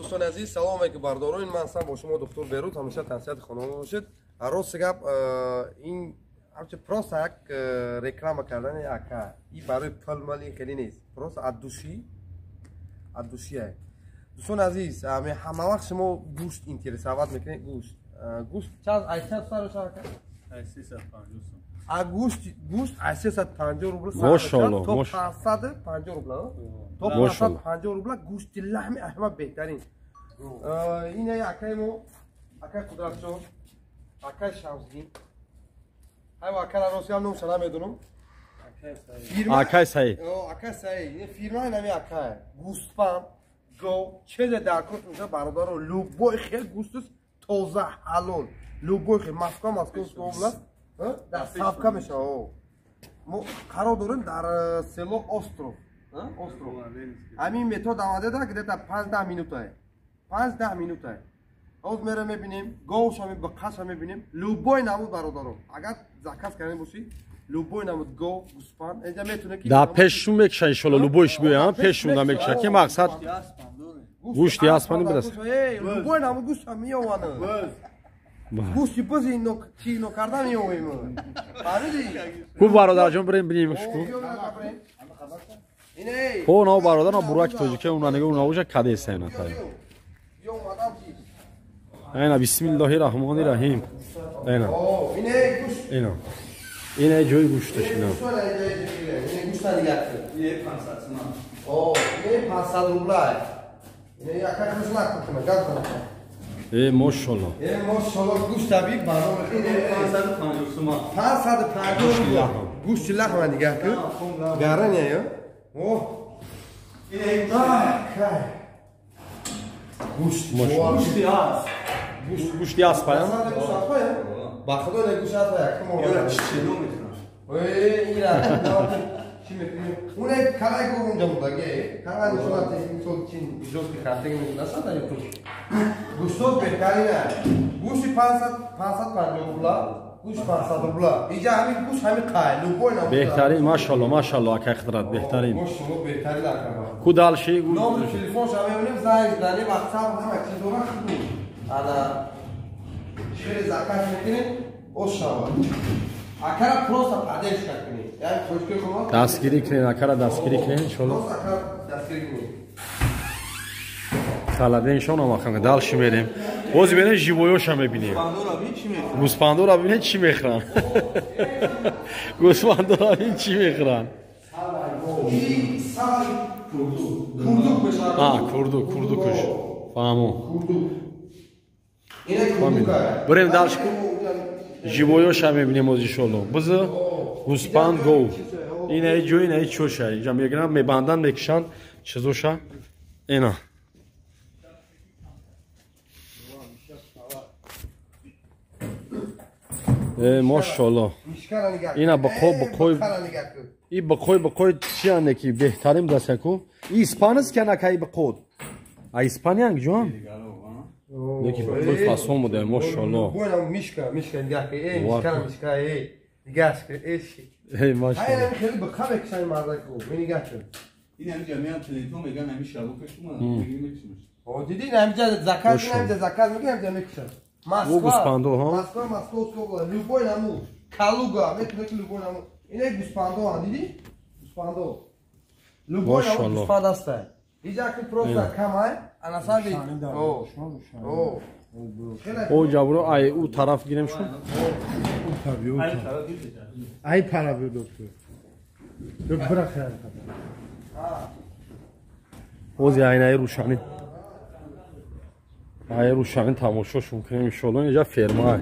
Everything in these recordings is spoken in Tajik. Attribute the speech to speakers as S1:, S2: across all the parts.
S1: Дӯстони азиз, салом алейкум бардорон. Ман ҳастам бо шумо доктор Берут, ҳамеша тансиҳати хонавода бошед. Рост гап, ин ҳамче просто як реклама кардани ака. И барои пул мали хеле нест. Просто от души, от души ай. Дӯстони азиз, ҳама вақт шумо гӯшт интересовать мекунед, гӯшт. Гӯшт чанд ай чанд сар шава ака?
S2: Ай 350 сом.
S1: А гӯшт, гӯшт ай 350 рубл
S3: Мошаллоҳ,
S1: то 550 рубл. То 550 рубл гӯшти лаҳми аҳма беҳтарин. Ин акаи мо, акаи Қудратҷон, акаи Шамсиддин. Ҳай акара рост гап номша намедонам.
S3: Акай Саид.
S1: Акай Саид. Ин фирмаи нами акай. Гӯспанд, гов, чезе дар кор меша бародаро, любой хел гӯштус тоза ҳалол. Любой хел Москва, Московская область, дар ставка меша. Мо қарор дорем дар село Остров. Остров. Ҳамин метод омадеда где-то 5-10 минутае. 5-10 минутае. Ҳоз мера мебинем, говша бақаша мебинем. Любой намуд бародаро. Агар заказ кардани бошӣ, любой намуд гов, гӯспанд, инҷа метавонӣ ки
S3: Да пешшун мекушан иншолло, любойш биёян, пешшунда мекушан ки мақсад гӯшти аспани бираса.
S1: Любой намуд гӯшта меёванд. Гӯшти бузи чино карда меёвем. Фаҳмидӣ?
S3: Ку бародарҷон бирем бинем ку. О, на бародар, на бураки тоҷика, уна нига уна уҷа кадеса ина тай. Айна бисмиллоҳи раҳмони раҳим. Айна. Ина. Ина ҷои гӯшташ ина.
S1: Гӯшта нигоҳ кун.
S2: 500 сомон.
S1: О, ин 500 рубла. Ин яка хӯш накунад, гап занад.
S3: Э, мошалло.
S1: Э, мошалло гӯшта би барои
S2: 550 сомон.
S1: 550 рубла. Гӯшти лаҳма нигоҳ кун. Гаран я? О. Гӯшт.
S2: Гӯшти асп.
S3: Гӯшти асп ая?
S1: Ба худо не гӯшт асп ая.
S2: Ёра чичено мекунам.
S1: Эй, ира. Чӣ мекунӣ? Уне калай гов унҷа будаги. Калай нишонат мисол чин жёсткий хартеги мекунад дар ютуб. Гӯштот беҳтарина. Гӯшти 500 550 рубла. Гӯшт 500 рубла. Иҷа ҳамин гӯшт ҳамин қай, любой намуд.
S3: Беҳтарин, машалло, машалло, акай Қудрат, беҳтарин.
S1: Мошалло, беҳтарин ака.
S3: Ку дальше?
S1: Номери телефонша мебинем, занг зани, WhatsApp ҳама чиз дора хуб. Ана шери заказ мекунем, ош шавад. Акара просто поддержка кунед. Яъне тоҷикои худо
S3: дастгирӣ кунед, акара дастгирӣ кунед, иншолло.
S1: Просто акара дастгирӣ кунед.
S3: Халаденшон омахан, дальше мерем. Боз мерем живоёша мебинем. Гӯспандора бибинед чӣ мехӯранд. Гӯспандора бибин чӣ мехӯранд. А, курдук, курдукуш. Фаҳмо. Бирем дальше ку. Живоёша мебинем боз иншолло. Бизы гӯспанд гов. Ина ҷой, ина чоша. Инҷа мегиранд, мебанданд, мекушанд чизоша. Ина. Э, мошалло. Ина бақо бақой. И бақой бақой чияне ки беҳтарин дастаку. И испанис кана кай бақод. А испаниян ҷон? Неки бақой фасон буда, мошалло.
S1: Бойна мишка, мишка нигоҳ кун. Э, мишка, мишка, э. Нигоҳ кун, э.
S3: Эй, мошалло.
S1: Ай, хеле бақа мекушанд мардаку. Нигоҳ кун.
S2: Ин ҳаминҷа меян телефон меган ҳамин шабокаш омад, мегирем мекушимаш.
S1: О, дидӣ ҳаминҷа заказ, ҳаминҷа заказ мекунем, ҳаминҷа мекушанд. Москва,
S3: гӯспандо, ҳа?
S1: Москва, Московская область, любой намуд. Калуга, метавонӣ ки любой намуд. Ина гӯспандо, дидӣ? Гӯспандо. Любой намуд гӯспанд аст. Иҷа ки просто камай, ана саби. О. О.
S3: О, ҷабро ай у тараф гирем шу.
S4: Ай пара биё доктор. Yok bırak yani.
S3: Ози айнаи рӯшанӣ. Ай рӯшанӣ тамошошон кунем иншолло, инҷа ферма.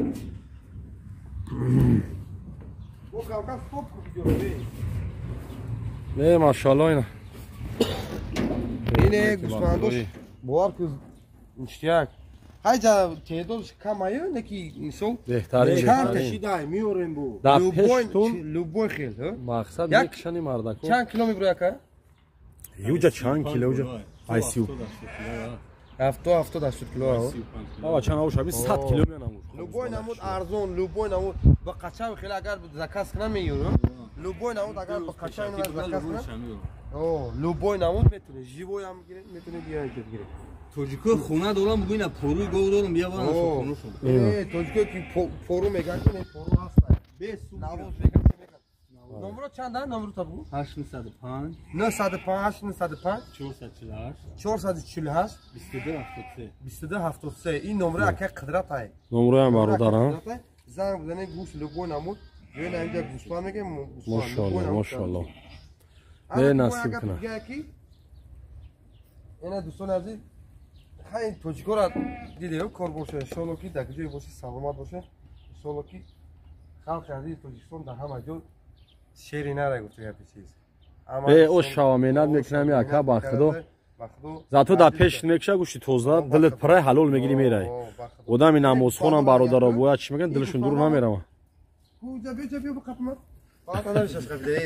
S3: Не, машалло ина.
S1: Ине гӯспандош бовар ку ништяк. Ҳайҷа теъдодш камаю, неки мисол
S3: беҳтарин,
S1: чанд кашидай меорем бу.
S3: Да
S1: Любой
S3: пештун
S1: любой хел, ҳа?
S3: Мақсад мекушани мардако.
S1: Чанд кило мебури ака?
S3: Юҷа чанд кило уҷа? Ай сиу.
S1: 70 80 кило.
S3: Ава чанд ауш аби 100 кило меанам.
S1: Любой намуд арзон, любой намуд ба қачав хел агар заказ кунам меёрам. Любой намуд агар ба қачав заказ кунам. О, любой намуд метавонӣ, живой ҳам гиред, метавонӣ дигаре гиред.
S2: Тоҷико хона дорам, бугӯ ина поруи гов дорам, бия барам хонашон.
S1: Тоҷико ки пору меган, ки пору ҳаст.
S2: Бе сум.
S1: Навоз меган, чи меган. Номро чанд, номро та бугӯ?
S2: 805
S1: 905 805
S2: 448
S1: 448
S2: 22 73
S1: 22 73. Ин номро ака Қудрат ай.
S3: Номроям бародарам.
S1: Занг бизанед, гӯшт любой намуд. Ё на инҷа гӯсфанд мегем,
S3: Мошалло, мошалло. Не насиб кунад.
S1: Ина дӯстони азиз, хай тоҷикора дидем, кор боша, иншоалло ки дар куҷое боша саломат боша. Иншоалло ки халқи азизи Тоҷикистон дар ҳама ҷо шери нара гуфта гапи чиз.
S3: Э, о шава меҳнат мекунам, ака, ба худо. Зато дар пеш мекша гӯшти тоза, дилат пурай ҳалол мегирӣ мерай. Одами намозхонам бародаро бояд чӣ мегӯянд, дилашон дур намерава.
S1: Куҷа беҷа биё бақапма. Баъд намешаш қабида.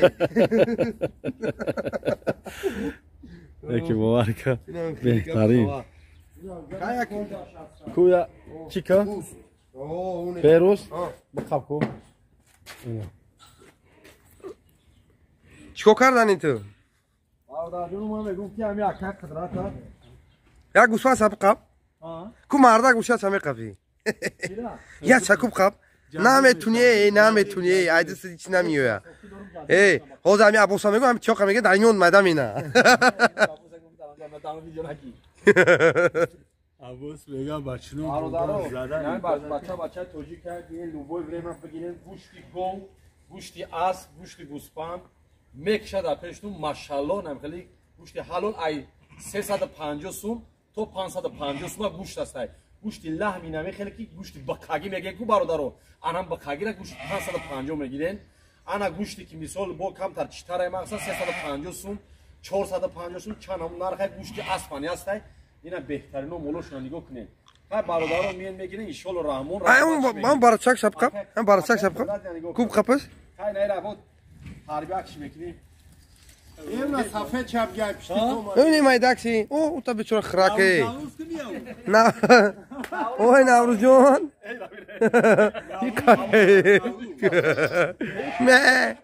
S3: Яки бовар ка, беҳтарин. Куя чӣ ка? Берӯз бақап ку.
S1: Чикор кардани ту?
S3: Бародарҷон, ман мегӯм ки ҳами ака Қудрата.
S1: Як гӯсфанд сапи қап. Ку мардак гӯшат са меқапӣ. Як чакуб қап. Наметуни, наметуни, айдиси чӣ намеоя. Э, ҳозир ҳами Аббоса мегӯм, ҳами чоқа мега, дар ён майда мена.
S2: Аббос мега бачино
S3: бародаро, бача бача тоҷика, любой время бигирем гӯшти гов, гӯшти асп, гӯшти гӯспанд мекша дар пештун, машалло, намхели гӯшти ҳалол ай 350 сум то 550 сума гӯшт астай. Гӯшти лаҳми намехеле ки гӯшти бақагӣ мегӯен ку бародаро, анам бақагира гӯшти 550 мегирен. Ана гӯшти ки мисол бо камтар читарай мақсад 350 сум, 450 сум, чанд ҳамун нархай гӯшти аспани астай. Ина беҳтарино молошона нигоҳ кунед. Хай бародаро, миен мегирен, иншолло раҳмон.
S1: Ай, он барачак шабқап, ан барачак шабқап. Куб қапаш?
S3: Хай найра бо тарбия киш мекунӣ.
S4: Имна сафед чап гай пишти тома.
S1: Бибини майдакси. О, ута бечора храке. На. Ой, Наврӯзҷон. Ме.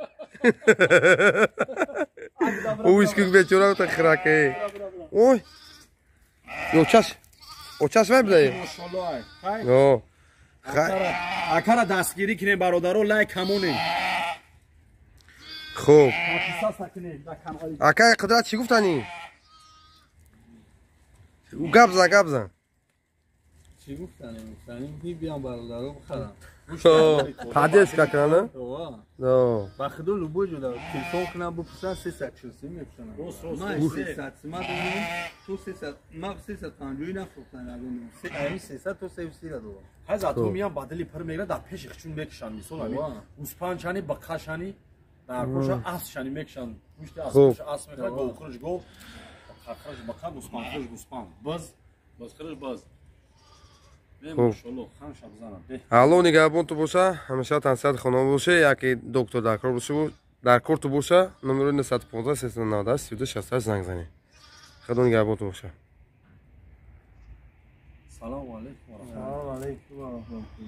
S1: Уйскук бечора ута храке. Ой. Ё чаш. О чаш вай бидай.
S3: Мошалло ай.
S1: Ё.
S3: Акара дастгирӣ кунем бародаро, лайк ҳамонем.
S1: Хуб. Акай Қудрат чӣ гуфтанӣ? Гап зан, гап зан.
S2: Чӣ гуфтанӣ? Гуфтанӣ ки биям бародаро бихарам.
S1: Поддержка кунанд?
S2: Ба худо любой ҷо телефон кунам бипурсам 343 мепурсам. Ман 300 ма дорам, то 300, ма 350 нафурӯхтам ягон. Ами 300 то 330 дорам.
S3: Ҳай зато миям ба дили пир мегирад, дар пеши хичун мекушанд, мисол ами гӯспандшани, бақашани, дар коша аспшани мекушанд. Гӯшти асп асп мехӯрад, говхӯраш гов, бақахӯраш бақа, гӯспандхӯраш гӯспанд. Баз, базхӯраш баз.
S1: Алло нигаҳбон ту боша, ҳамеша тансиҳат хонон боше, яке доктор дар кор боше, дар кор ту боша, номерои 915 398 32 68 занг занед. Худо нигаҳбон ту боша.
S3: Салому алайкум.
S4: Салому алайкум ва раҳматуллоҳ.